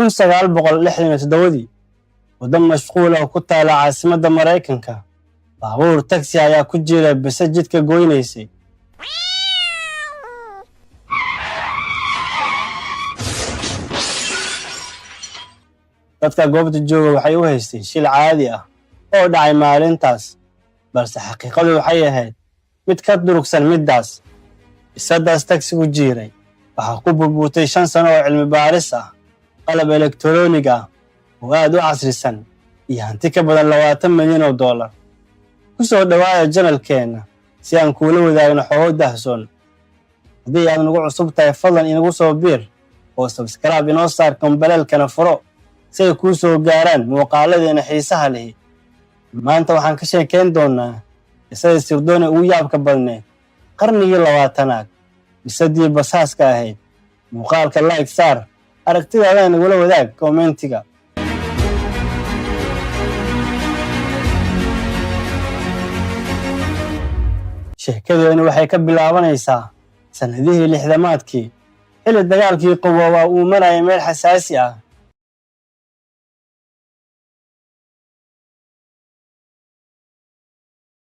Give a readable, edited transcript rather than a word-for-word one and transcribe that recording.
1967-dii, waddo mashquul oo ku taala caasimadda Maraykanka, baabuur tagsi ayaa ku jira bisad jidka goynaysay. Dadka goobta jooga waxay u haysteen shil caadi ah oo dhacay maalintaas, balse xaqiiqadu waxay ahayd mid ka durugsan middaas. Bisadaas tagsigu jiiray waxaa ku burburtay 5 sano oo cilmi baaris ah, qalab elektaroonig ah oo aad u casrisan iyo hanti ka badan $20 milyan. Ku soo dhowaada channelkeenna si aan kuula wadaagno xogo dahsoon. Haddii aad nagu cusub tahay, fadlan inagu soo biir oo subscribe inoo saar, gambaleelkana furo si ay kuu soo gaaraan muuqaaladeena xiisaha lihi. Maanta waxaan ka sheekayn doonnaa qisadii sirdoone ugu yaabka badneed qarnigii 20aad, bisadii basaaska ahayd. Muuqaalka like saar, aragtidaadana nagula wadaag commentiga. Sheekadeenu waxay ka bilaabanaysaa sannadihii 60-aadkii, xilli dagaalkii qaboobaa uu marayay meel xasaasi ah.